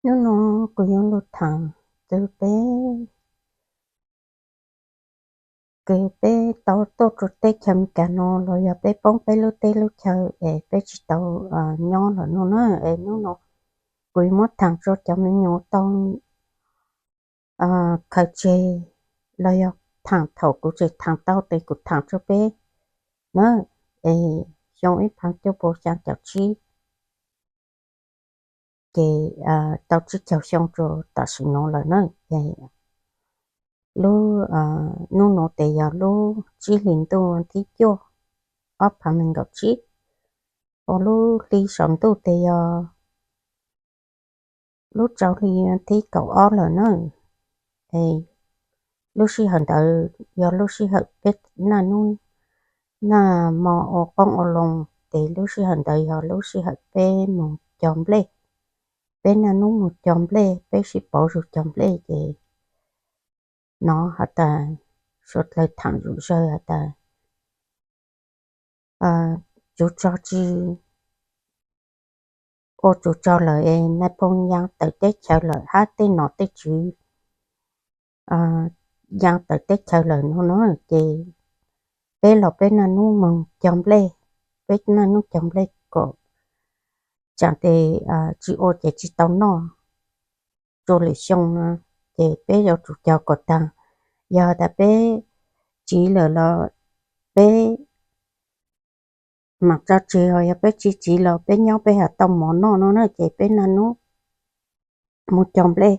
Hnub no kuv yuav lug thaam txug peb kws peb tau tuaj rua teb chaws Amelikas no los yog peb poob peb lub teb lub chaw es peb tsi tau nyob lawm no na. Es hnub no kuv yuav muab thaam rua cov me nyuam tau khaws tseg los yog thaam thaum kuv tseem thaam tau tes kuv thaam rua peb na. Es xyoo ib phav cuaj pua xyaa caum tsib ces tau tsib caug xyoo rua tam sim nuav lawm na. Es lub hnub nuav tes yog lub tsib hlis ntuj thib cuaj ob phav nees nkaum tsib, ua lub hli saum ntuj tes yog lub rau hli thib kaum ob lawm na. Es lub sij hawm ntawd yog lub sij hawm peb naj nub naj mo ua qoob ua loo, ces lub sij hawm ntawd yog lub sij hawm peb moog cog nplej. Peb naj nub moog cog nplej, peb sib pauv zug cog nplej ces nov has tas suav dlawg thaam zom zawg has tas tsuv tsog tsi ua tsuv tsog lawm es nais phoo yaa tawm teb chaws lawm hab tej nom tej tswv yaa tawm teb chaws lawm no na. Ces peb los peb naj nub moog cog nplej, peb naj nub cog nplej kom tsaam tes tsi ua ces tsi tau noj rua lwm xyoo no, ces peb yuav tsum cog kom taag. Yog tas peb tsiv lawm los peb maam tso tseg, ho yog peb tsi tsiv los peb nyob peb has tau mov noj no na, ces peb naj nub moog cog nplej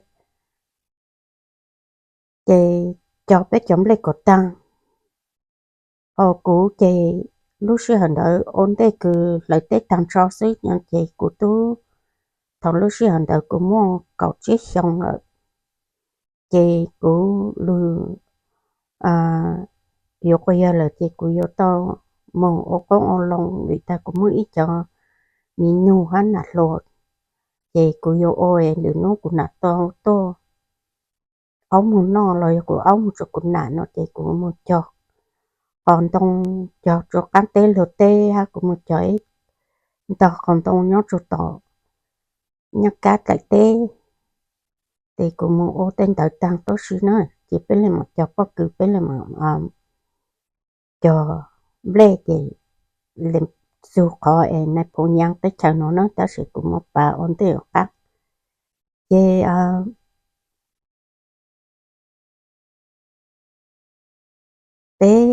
ces cog peb cov nplej kom taag. Ho kuv ces lub sij hawm ntawd ua ntej kws hlawv teb taag nrho xwb ces kuv tub, thaum lub sij hawm ntawd kuv muaj kaum tsib xyoo lawm, ces kuv lug yuav quas yawg lawm ces kuv yuav tau moog ua qoob ua loo vim tas kuv muaj ib cov mi nug hab nam hluas, ces kuv yuav ua lwm nub kuv nam tau tuaj aub moog noj los yog kuv aub moog rua kuv nam no ces kuv moog cog qos ntoo, cog rua qaab teb luag teb hab kuv moog cog ib ntog qos ntoo nyob rua tom nyaj kab dlaim teb, ces kuv moog ua tej ntawd taag tuab si na, ces peb le maam cog pob kws, peb le maam cog nplej ces txug qhov es nais phoo yaa teb chaws no na, tab sis kuv muab pav ua ntej ua qaab. Ces peb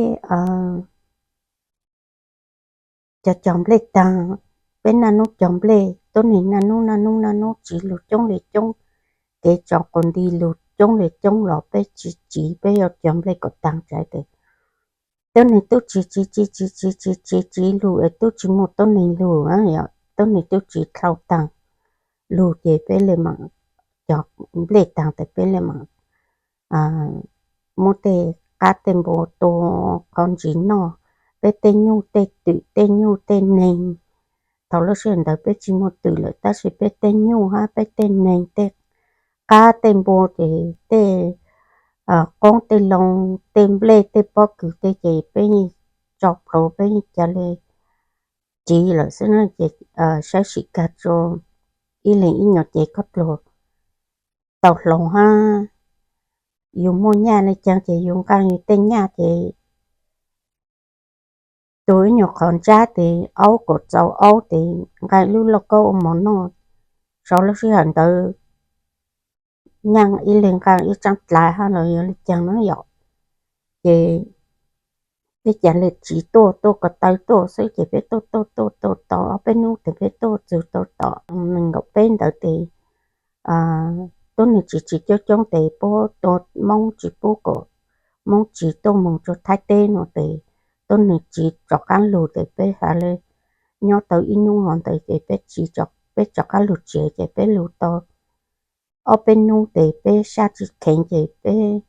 cog cog nplej taag, peb naj nub cog nplej, tuab neeg naj nub naj nub naj nub tsiv lug coob le coob, kev tso quas nti lug coob le coob los peb tsi tsiv, peb yuav cog nplej kom taag tas tes tuab neeg tub tsi tsiv tsiv tsiv tsiv tsiv tsiv tsiv lug es tub tsi muaj tuab neeg lug, tuab neeg tub tsiv dlhau taag lug ces peb le maam cog nplej taag tes peb le maam muab tej qab tej npua tua qhov ntsis noj, peb tej nyuj tej twm tej nyuj tej neeg. Thaum lub sij hawm ntawd peb tsi muaj twm lawm tab sis peb tej nyuj hab peb tej neeg tej qab tej npua ces tej qoob tej loo tej nplej tej pob kws tej ces peb yeej tso plhuav peb yeej ca le tsiv lawm xwb na. Ces saib sim kag rua ib leeg ib nyuag ces koj pluag tau hloov hab yus muaj nyaj le caag ces yus nqaa yus tej nyaj ces tug ib nyuag qhov ntsab tes aub kom txaus aub tes nqaa lub lauj kaub ua mov noj. Sau lub sij hawm ntawd nyaj ib leeg nqaa ib tsaab dlaav hab los yog le caag na yom. Ces peb ca le tsiv tuaj tuaj ko taw tuaj xwb ces peb tuaj tuaj tuaj tuaj tau ob peb nub tes peb tuaj txug tau tom nees nkaum peb ntawd tes tuab neeg tsiv tsiv coob coob tes puab tua Moob tsi pub kom Moob tsiv tuaj moog rua Thaib teb no tes tuab neeg tsiv rov qaab lug tes peb has le nyob tau ib nub hov ntawd ces peb tsiv, peb rov qaab lug tsev ces peb lug tau ob peb nub tes peb sab tsi kheev ces peb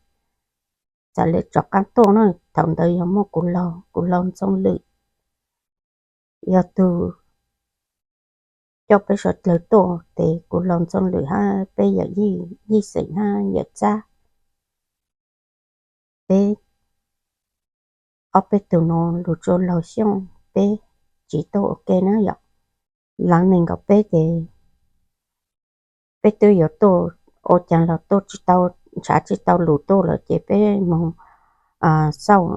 txhad le rov qaab tuaj na. Thaum ntawd yog muaj kuv laug, kuv laug Ntxoov Lwm yog tug coj peb suav dlawg tuaj tes kuv laug Ntxoov Lwm hab peb yawm yij, yij xeem hab yawm txab, peb ob peb tug no lug rua Laug Xyooj peb tsiv tuaj ua ke na yom. Laav nees nkaum peb ces peb twb yuav tuaj ua cas los tuaj tsis tau, ntshav tsis tau lus tuaj lawm ces peb mus xauj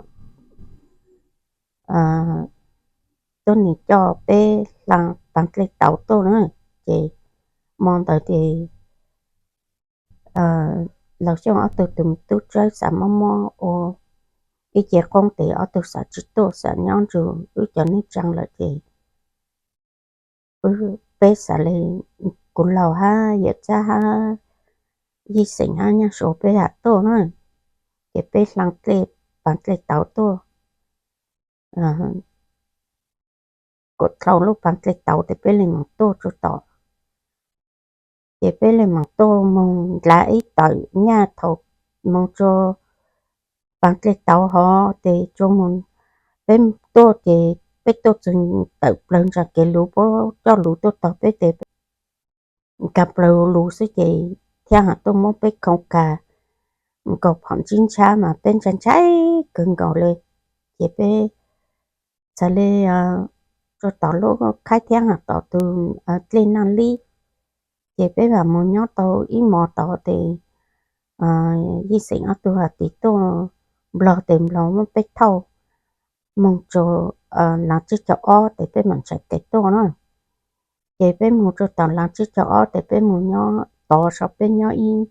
tuab neeg coj peb hla pas dlej tauv tuaj na. Ces hmo ntawd ces Laus Xyooj ob tug tus me tub Tsawb xav mob mob ua ib ce qoob ces ob tug xav tsis tuaj, xav nyob nrug wb cov neej tsaa lawm ces peb xav le, kuv laus hab Yawm Txab hab Yij Xeem hab Nyaj Suav peb has tuaj na, ces peb hla dlej, pas dlej tauv tuaj, kaum dlhau lub pas dlej tauv tes peb le moog tuaj rua tom. Ces peb le moog tuaj moog ndlav ib tawm nyaj thaum moog rua pas dlej tauv hov tes rua moog, peb tuaj ces peb tuaj txug tawm plawg ntsa kev luv puab coj luv tuaj tog peb tes nkag plawg luv xwb ces thiab has tuaj muab peb khoo kag nkaus phom ntsib ntshab mas peb ntshai ntshai kawg nkaus le. Ces peb txhad le rua tom lub khaib thiab has tom tus dlej Naj Lib. Ces peb vam moog nyob tau ib mos tod tes Yij Xeem ob tug has tis tuaj Nplog tes Nplog muab peb thauj moog rua Laav Tsib Caug Ob tes peb mam tshais tes tuaj na. Ces peb moog rua tom Laav Tsib Caug Ob tes peb moog nyob tod, sau peb nyob ib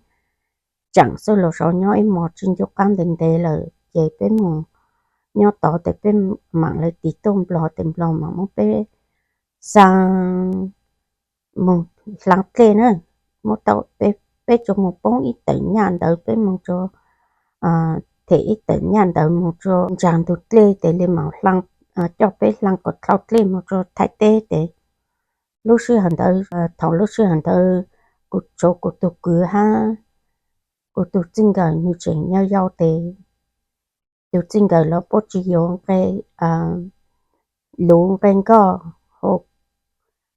tsaam xwb los sau nyob ib mos tsi ncu qaab ntev ntev lawm ces peb moog nyob tod tes peb mam le tis tuaj Nplog tes Nplog mam muab peb xaa moog hla dlej na. Muab tau, peb tsuas moog poob ib tawm nyaj ntawd peb moog rua, them ib tawm nyaj ntawd moog rua ntsa ntug dlej tes le mam coj peb hla kom dlhau dlej moog rua Thaib teb tes lub sij hawm ntawd, thaum lub sij hawm ntawd kuv tshuav kuv tug kwv hab kuv tug txij nkawm nwg tseem yau yau tes tus txij nkawm los puab tsi yuav nqe luv nqe nkoj,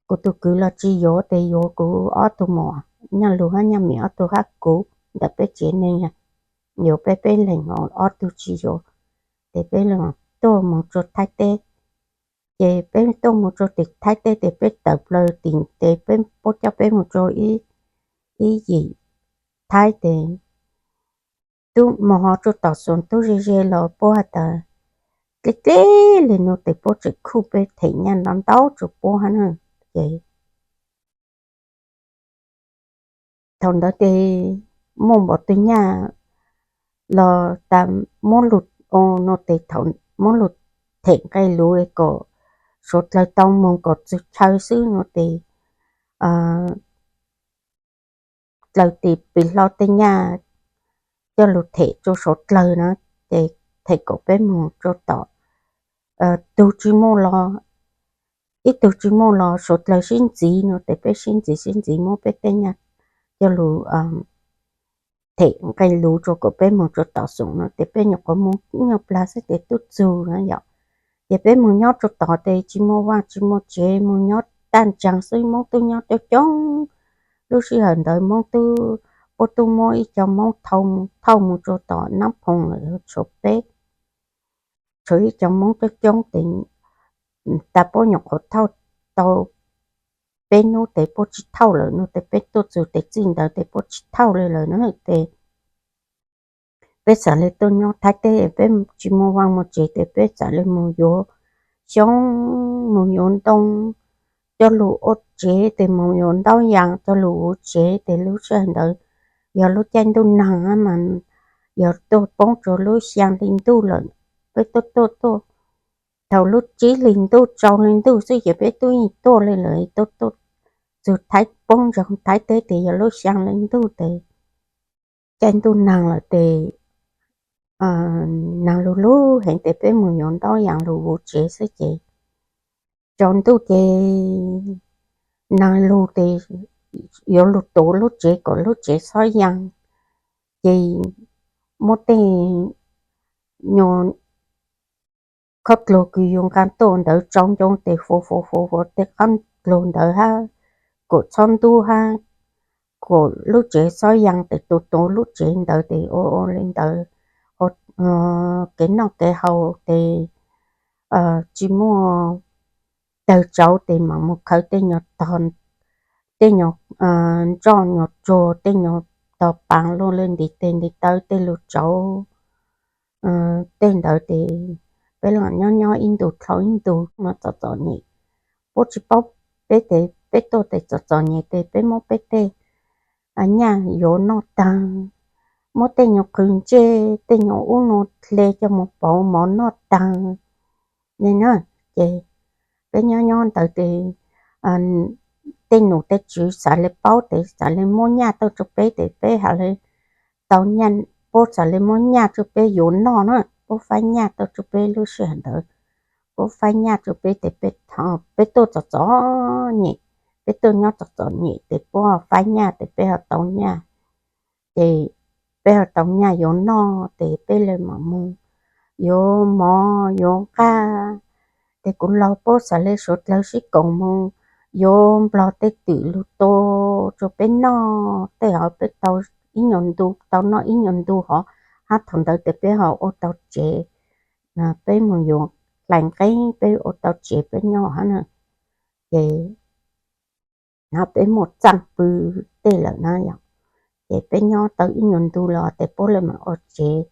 kuv tug kwv los tsi yuav tes yuav kuv ob tug muam Nyaj Lug hab Nyaj Mim ob tug hab kuv ntawm peb tsev neeg, yuav peb peb leeg, ob tug tsi yuav. Tes peb le tuaj moog rua Thaib teb. Ces peb tuaj moog rua tim Thaib teb tes peb tawm plawg tim tes peb puab coj peb moog rua ib yim Thaib tes tub moog ho rua tom Xoom tub ze ze los puab has tas dlej dlej le nuav tes puab tseem khuj peb them nyaj ntau ntau rua puab hab na. Ces thaum ntawd tes muaj npaum twg nyaj los tas muab lug, nuav tes thaum muab lug them nqe luv kom suav dlawg tau moog kom txug chaw xwb nuav tes dlawg tes pim hlo tej nyaj coj lug them rua suav dlawg na, tes them kom peb moog rua tom tug tsi muaj los, ib tug tsi muaj los suav dlawg sib ntxiv nuav tes peb sib ntxiv sib ntxiv muab peb tej nyaj coj lug them nqe luv rua kom peb moog rua tom Xoom no tes peb nyuam qhuav moog nyuag plag xwb tes tub txug na yom. Ces peb moog nyob rua tom tes tsi muaj vaaj tsi muaj tsev, moog nyob taag ntsaag xwb, Moob tub nyob coob coob. Lub sij hawm ntawd Moob tub, puab tub muab ib co Moob thauj moog rua tom Naab Phoo lawm tshuav peb, tshuav ib co Moob coob coob tes tas puab nyuam qhuav thauj tau peb nub tes puab tsi thauj lawm no tes peb tuaj txug tes txij ntawd tes puab tsi thauj le lawm na tes peb xaav le tuaj nyob Thaib teb, peb tsi muaj vaaj muaj tsev tes peb xaav le moog yuav xyoob, moog yuav ntoo coj lug ua tsev tes moog yuav ntaub yaas coj lug vuv tsev tes lub sij hawm ntawd yog lub caij ntuj naag mas yog tuaj poob rua lub xyaa hli ntuj lawm. Peb tuaj tuaj tuaj thaum lub tsib hli ntuj rau hli ntuj xwb ces peb tub yeej tuaj le lawm, tuaj tuaj txug Thaib, poob ntsoog Thaib teb tes yog lub xyaa hli ntuj tes caij ntuj naag lawm tes naag lug lug heev tes peb moog yuav ntaub yaas lug vuv tsev xwb ces tsaus ntuj ces naag lug tes yuav lug tuav lub tsev kom lub tsev xob yaa, ces muab tej nyuag khob dluag kws yus nqaa tuaj ntawd tsau ncoo tes fuav fuav fuav fuav tej khob dluag ntawd hab, kuam txhob ntub hab, kuam lub tsev xob yaa tes tuav tuav lub tsev ntawd tes ua ua le ntawd, kev noj kev haus tes tsi muaj tawg tsauv tes mam mus khawv tej nyuag tog tej nyuag ntsoj nyuag tsuag, tej nyuag tog paav luj li ntiv tes ntiv taw, tej lug tsauv tej ntawd tes peb los nyob nyob ib ntus dhau ib ntus mas txom txom nyem. Puab tsis paub peb tes peb tuaj tes txom txom nyem tes peb muab peb tej nyaj yuav noj taag, muab tej nyuag qws ntsej tej nyuag ub nyuag dle coj mus pauv mov noj taag ne na. Ces peb nyob nyob ntawd tes tej nus tej tswv xaav le paub tes xaav le muab nyaj tuaj rua peb tes peb has le tau nyaj, puab xaav le muab nyaj rua peb yuav noj na, puab faib nyaj tuaj rua peb lub sij hawm ntawd. Puab faib nyaj rua peb tes peb tuaj txom txom nyem, peb tuaj nyob txom txom nyem tes puab faib nyaj tes peb ho tau nyaj. Ces peb ho tau nyaj yuav noj tes peb le mam moog yuav mov yuav nqaj. Tes kuv laug puab xaav le suav dlawg sib koom moog yuav nplog tej twm lug tua rua peb noj, tej hov peb tau ib nyuag ntu tau noj ib nyuag ntu hov, hab thaum ntawd tes peb ho ua tau tsev, peb moog yuav hlais nqeeb peb ua tau tsev peb nyob hab na. Ces no peb muaj txaaj pw tej lawm na yom. Ces peb nyob tau ib nyuag ntu los tes puab le mam ua tsev,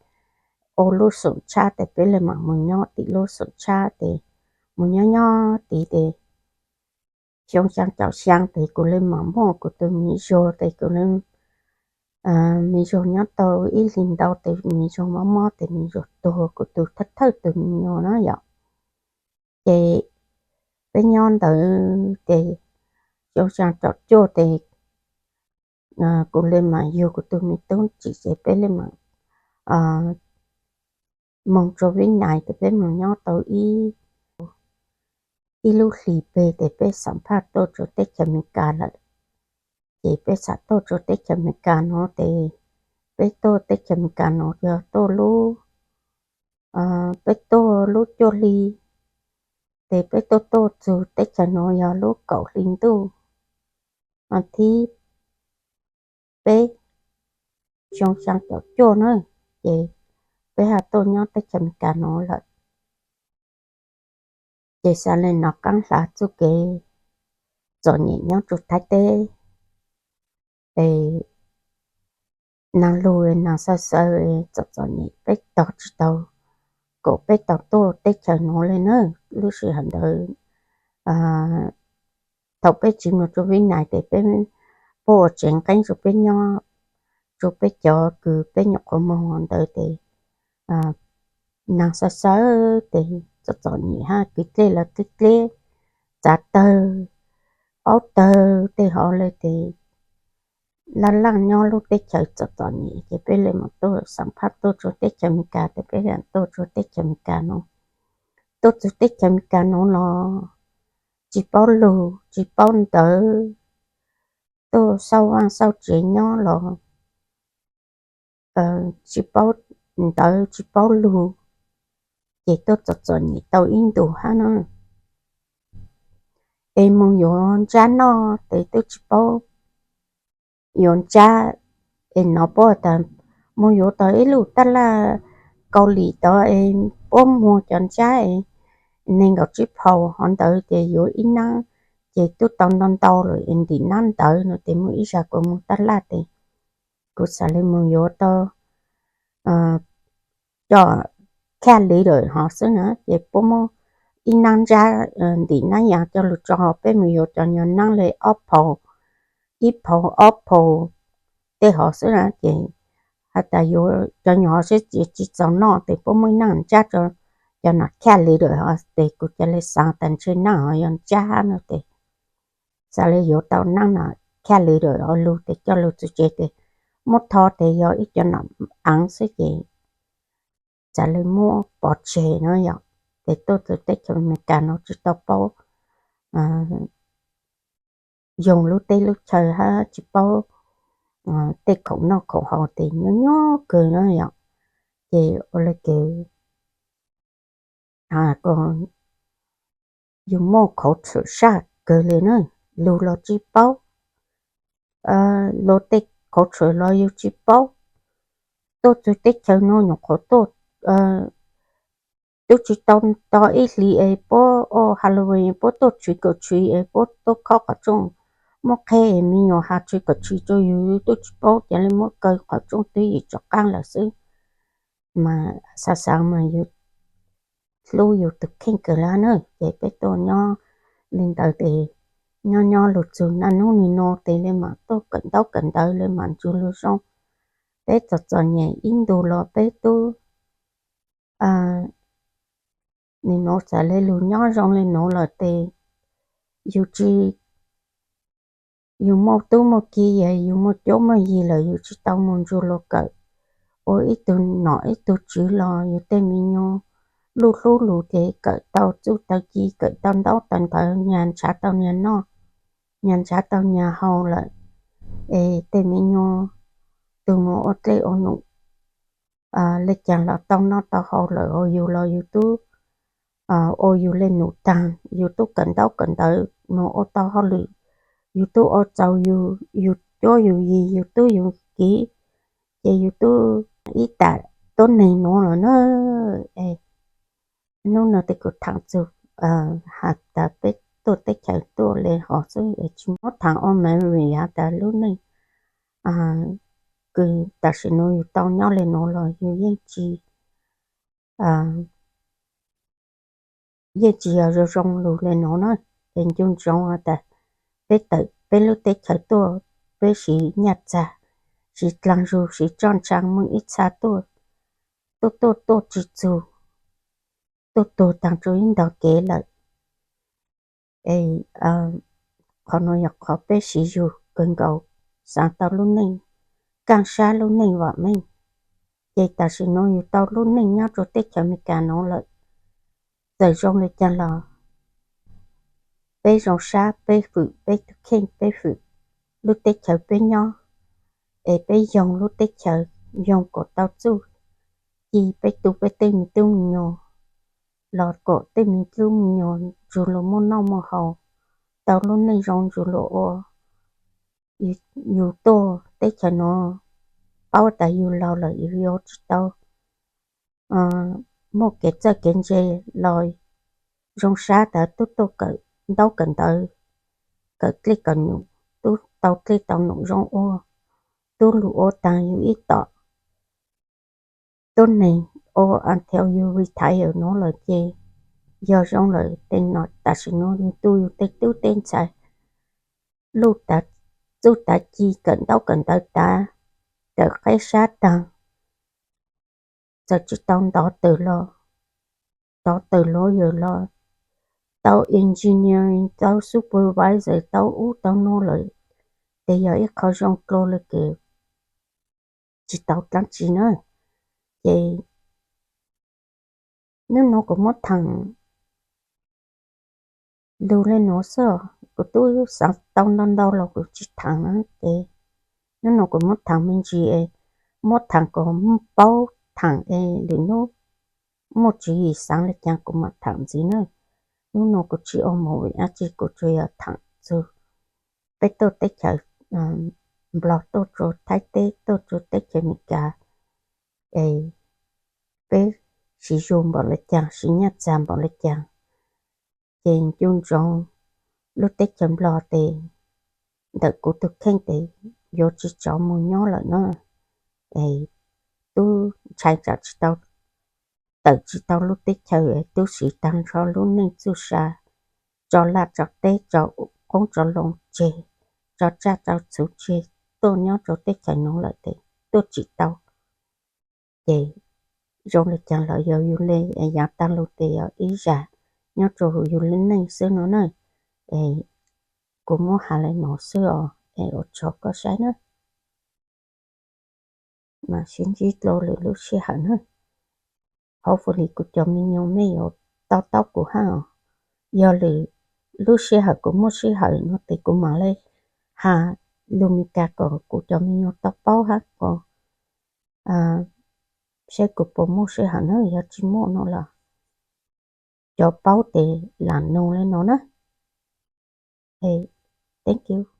ua lub xoom tshab tes peb le mam moog nyob tim lub xoom tshab tes moog nyob nyob tid tes xyoo xyaa caum xyaa tes kuv le mam muaj kuv tug miv zug tes kuv le miv zug nyob tau ib hlis ntau tes miv zug mob mob tes miv zug tuag, kuv tug thawj thawj tug miv zug na yom. Ces peb nyob ntawd ces xyoo xyaa caum cuaj tes kuv le mam yug kuv tug miv tub tsim ces peb le mam moog rua Vib Nais tes peb moog nyob tau ib lub hlis peg tes peb xam phaj tuaj rua teb chaws Amelikas lawm. Ces peb xam tuaj rua teb chaws Amelikas nuav tes peb tuaj teb chaws Amelikas nuav yog tuaj lub, peb tuaj lub cuaj hli tes peb tuaj tuaj txug teb chaws nuav yog lub kaum hli ntuj thib peb xyoo xyaa caum cuaj na. Ces peb ho tuaj nyob teb chaws Amelikas nuav lawm. Ces xaav le nov qaab hlaa txuj kev txom nyem nyob rua Thaib teb es naag lug naag xaw xaw txom txom nyem peb tog tsis tau, kuas peb tau tuaj teb chaws nuav le na. Lub sij hawm ntawd thaum peb tsis moog rua Vib Nais tes peb puab ua tsev nqeeb rua peb nyob, rua peb cov kws peb nyuam qhuav moog ntawd tes naag xaw xaw tes txom txom nyem hab kwv dlej los twb dleb, txav tawg, aub tawg tej hov le tes laj laaj nyob lub teb chaws txom txom nyem ces peb le mam tuaj xam phaj tuaj rua teb chaws Amelikas tes peb tuaj rua teb chaws Amelikas nuav. Tuaj txug teb chaws Amelikas nuav los tsis paub lug tsis paub ntawv, tuaj xauj vaaj xauj tsev nyob los tsis paub ntawv tsis paub lug, ces tuaj txom txom nyem tau ib ntus hab na. Es moog yuav ntsab noj tes twb tsis paub yuav ntsab, es nov puab tas moog yuav tau ib lub taj laj Kaus Lim tod es puab muag cov ntsab es neeg nkaum tsib phaus hov ntawd ces yuav ib nab ces twb tau ntau ntau lawm es ntim nab ntawd no ces muaj ib zag kuv moog taj laj tes kuv xaav le moog yuav tau cov khaj li lawm hov xwb na, ces puab muab ib nab ntsab ntim nab yaas coj lug tso, peb moog yuav cov nyuag nab le ob phaus, ib phaus ob phaus tej hov xwb na, ces has tas yuav cov nyuag hov xwb tsis txaus noj tes puab muab ib nab ntsab tso, cov no khaj li lawm hov tes kuv ca le xaav tas ntshe nab hov yog ntsab no tes xaav le yuav tau nab no khaj li lawm hov lug tes coj lug txug tsev tes muab tho tes yog ib cov nom aav xwb ces xaav le muab pov tseg no yom. Ces tuaj txug teb chaws Amelikas no tsis tau paub yoog lub teb lub chaw hab tsis paub tej khoom noj khoom haus tes nyuaj nyuaj kawg no yom. Ces ua le kev yug muaj khauv tshwm saj kawg le na, lug los tsis paub, luag tej khauv tshwm los yug tsis paub. Tuaj txug teb chaws no nyuam qhuav tuaj, twb tsis tau tau ib hlis es puab ua Halloween puab tuaj tshuiv kaum tshuiv es puab tuaj khob qhov rooj, muab qheb, me nyuam has tsis kom tsis rau yus, yus twb tsis paub, ces li muab kaw qhov rooj twb yim rov qab lawm xwb. Mas xav xav mas yus hlub yus tus kheej kawg li na. Ces peb tuaj nyob li ntawd ces nyob nyob lug txug naj nub nim no ces li mam tuaj kawm ntaub kawm ntawv li mam ntsug lug zoo. Peb txom txom nyem ib ntus los peb tub nim nuav txawm le lug nyob zoo le nuav lawm ces yus tsis, yus muaj tub muaj ki, yus muaj cuab muaj yig lawm yus tsis tau mus ntsug lug kawm ua ib tug nom ib tug tswv los yus tej me nyuam luj hlub lug ces kawm tau txuj tau ci, kawm tau ntaub tau ntawv, nyag ntshav tau nyag noj, nyag ntshav tau nyag haus lawm, es tej me nyuam tug mus ua dlej ua num le caag los tau noj tau haus lawm, yus los yus tub ua yus le num taag, yus tub kawm ntaub kawm ntawv mus ua tau hauj lwm, yus tub ua txaus yus, yus cuab yus yig, yus tub yus kiv, ces yus tub ib tam tuab neeg nuav lawm na. Nub no tes kuv thaam txug has tas peb tuaj teb chaws tuaj le hov xwb es tsis muab thaam ua memory has tas lub neej kws tam sim nuav yus tau nyob le nuav los yus yeej tsis, yeej tsis yog zoo zoo lug le nuav na. Es ncu ntsoov has tas peb tawm peb lub teb chaws tuaj, peb siv nyaj txag, siv dlaag zug, siv roj ntsha muaj ib txha tuaj, tuaj tuaj tuaj tsis txug, tuaj tuag taag rua ib ntog kev lawm. Es qhov nuav yog qhov peb siv zug kawg nkaus, xaav tau lub neej, kaaj sab lub neej vam meej. Ces tam sim nuav yus tau lub neej nyob rua teb chaws Amelikas nuav lawm, txawm zoo le caag los peb zoo sab, peb fwm peb tug kheej, peb fwm lub teb chaws peb nyob, es peb yoog lub teb chaws, yoog kom tau txuj ci peb tu peb tej me tub me nyuam, los kom tej me tub me nyuam ntsug lug muaj noj muaj haus, tau lub neej zoo ntsug lug ua. Yus tuaj teb chaws nuav, paub tas yus laug lawm yus yuav tsis tau muaj kev txawj kev ntse los zoo sab tas tub tuaj kawm ntaub kawm ntawv, kawm dlej kawm num, tub tau dlej tau num zoo ua, tub lug ua taag yus ib tom tuab neeg ua until yus retire nuav lawm ces yog zoo lawm tes no tam sim nuav yus tu yus tej tub tej ntxhais luj tav txuj tav ci, kawm ntaub kawm ntawv tav, kawm qeb sab taag, txawm tsis tau ntov tawm los, ntov tawm lawyer los, tau engineering, tau supervisor, tau ub tau nuav lawm, ces yog ib qho zoo dlua le kws tsis tau dlaab tsi na. Ces nub nuav kuv muab thaam lug le nuav xwb, kuv tub xaav tau ntau ntau los kuv tsis thaam na. Ces nub nuav kuv muab thaam me ntsis, muab thaam kom paub thaam es lwm nub muaj tswv yim xaav le caag kuv mam thaam ntxiv na. Nub nuav kuv tsis ua movie dlaab tsi, kuv tsuas yog thaam txug peb tuaj teb chaws Nplog, tuaj rua Thaib teb, tuaj rua teb chaws Amelikas, es peb siv zug npaum le caag, siv nyaj txag npaum le caag. Ces ncu ntsoov lub teb chaws Nplog tes ntawm kuv tug kheej tes yuav tsis rov mus nyob lawm na. Es tub ntshai tsam tsis tau, tawm tsis tau lub teb chaws, tub siv taag nrho lub neej txuj sa, tso laj tso teb, tso qoob tso loo tseg, tso tsaj tso txhu tseg, tuaj nyob rau teb chaws nuav lawm tes tuaj tsim tau. Ces zoo le caag los yog yus le yaav taag lug tes yog ib zag nyob rau yus lub neej xwb no na. Es kuv muab has le nuav xwb os, es ua tsaug koj saib na. Mas sib ntsib dlua lwm lub sij hawm na. Hopefully kuv cov me nyuam mej yuav to taub kuv hab os. Yog lwm lub sij hawm kuv muaj sij hawm no tes kuv mam le has lug Meskas kom kuv cov me nyuam tau paub hab kom saib kuv puas muaj sij hawm na, yog tsis muaj no los cov paub tes lam nug le no na. Thank you.